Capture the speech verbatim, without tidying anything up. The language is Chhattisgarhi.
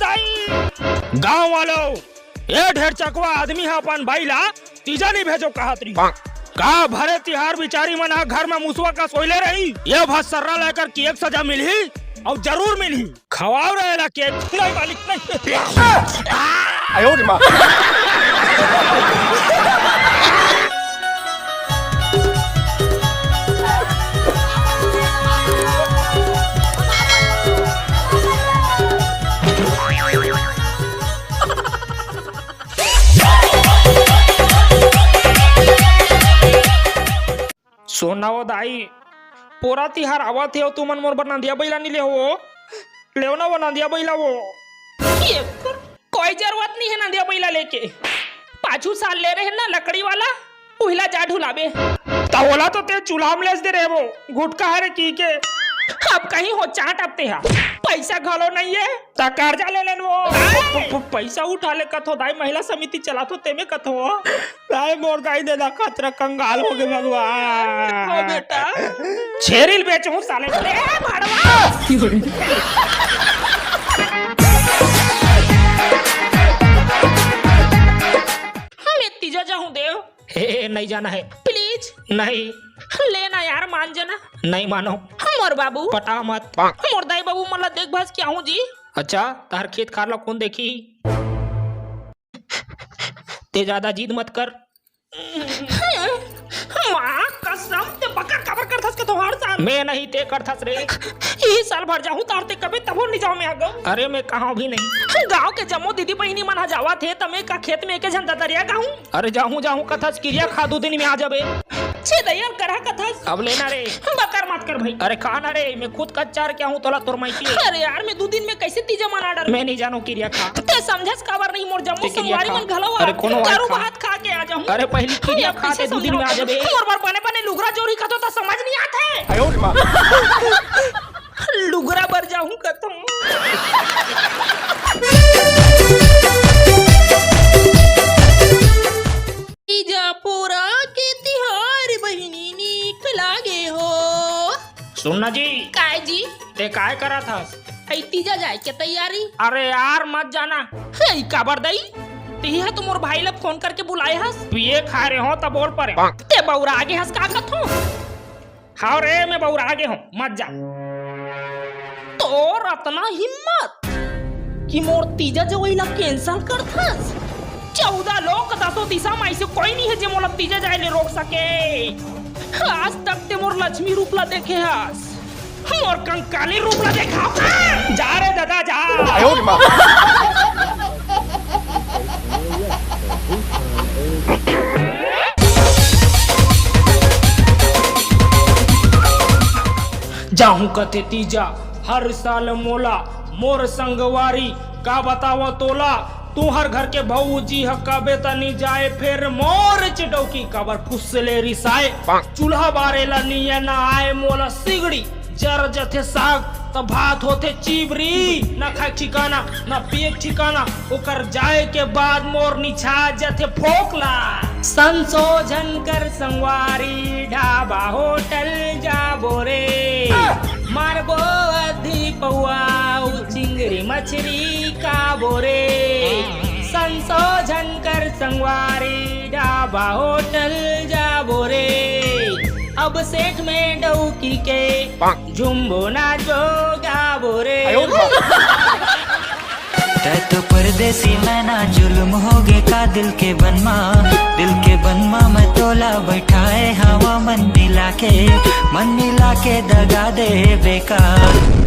ताई। गांव वालों, ए ढेर चकवा आदमी ह अपन बाई ला तीजा नइ भेजो कहत रही। का भरे तिहार बिचारी मन ह घर म मुसवा कस ओइले रही। ए भर सर्रा ला एकर केक सजा मिलही, अउ जरूर मिलही। खवाव रे एला केक। नहीं मालिक, नहीं। सोना वो दाई, पोरा तिहार आवत हे, तुमन मोर बर नंदिया बइला नी ले हो? लेव ना वो नंदिया बइला वो। ये कोई जरूरत नहीं है नंदिया बइला लेके। पाछू साल ले रहे ना लकड़ी वाला, उहिला जा ढुलाबे। त ओला तो ते चूल्हा में लेस दे रहे वो, गुटखा हरे की के। अब कहीं हो चाट अब ते हा। पैसा घलो नहीं है, त कर्जा ले लेन वो। प-, प-, पैसा उठा ले कथो दाई, महिला समिति चलाथो तेमे कथो। दाई मोर दाई दे दा खतरा कंगाल हो गए भगवान। हो बेटा। छेरिल बेचहूं साले। ए भड़वा। मैं तीजा जाहूं देव। हे, नहीं जाना है। Please। नहीं। लेना यार, मान जाना। नहीं मानो। मोर बाबू। पटा मत। मोर दाई बाबू मन ला देख भास के आहूं जी। अच्छा, तार खेत खार ला कौन देखी? ते ज्यादा जिद मत कर। माँ कसम, ते बकर काबर करथस के तो हर साल? मैं नहीं, ते करथस रे। ई साल भर जाहूं तार ते कबे तभो नहीं जाओ मैं आगम। अरे मैं कहाँ भी नहीं। गांव के जम्मो दीदी बहिनी मन ह जावत हे, त मैं का खेत में एके झन ददरिया गाहूं? अरे जाहूं जाहूं कथस किरिया खा दू दिन में आ जाबे। छे दई यार करहा कथस। अब लेना रे। बकर मत कर भाई। अरे कहा ना रे, मैं खुद कच्चार के आहूं तोला तोर माइकी। अरे यार, मैं दू दिन में कैसे तीजा मना डर। मैं नहीं जानों किरिया खा। ते समझस काबर नहीं मोर जम्मो ते किरिया संगवारी खा। मन घलो अरे कोनो वाला दारू खा। भात खा के आ जाहूं। अरे पहली किरिया खा ते दू दिन में आ जाबे। मोर बर बने बने लुगरा जोरी कथो त समझ नहीं आत है। लुगरा बर जाहूं कथो। तीजा पोरा के तिहार बहिनी नीक लागे हो। सुन ना जी। काय जी? ते काय करत हस? हई तीजा जाए के तैयारी। अरे यार मत जाना। हई काबर दई? तिही ह तो मोर भाई ला फोन करके बुलाए हस। पिए खा रहे हो त बोल परे। ते बौरा आगे हस का कथो? हाव रे, मैं बौरा आगे हूँ, मत जा। तोर अतना हिम्मत कि मोर तीजा जवई ला cancel करथस? चौदह लोक दसो दिशा म ऐसे कोई नहीं है जे मोला तीजा जाए ले रोक सके। आज तक ते मोर लक्ष्मी रूप ला देखे हस, मोर कंकाली रूप ला देखाव का? जा रे दादा जा। जाहूं कथे तीजा हर साल मोला मोर संगवारी का बतावं तोला। तुहर घर के भौजी ह कबे तनी जाए फेर मोर चिडौकी काबर फुसले रिसाए। चूल्हा बारे ला निये ना आए मोला सिगड़ी जर जथे साग त भात होथे चिबरी। ना खाए ठिकाना ना पिए ठिकाना ओकर जाए के बाद मोर निछा जथे फोकला। संशोधन कर संगवारी ढाबा होटल जाबो रे। मारबो अद्धी पौआ अउ चिंगरी मछरी काबो रे। संशोधन कर संगवारी ढाबा होटल जाबो रे। अब सेठ में डौकी के झुम्बो नाचो गाबो रे। तै तो परदेसी मैना जुल्म होगे का दिल के बनमा। दिल के बनमा मैं तोला बैठाए हवा मन मिला के। मन मिला के दगा दे बेकार।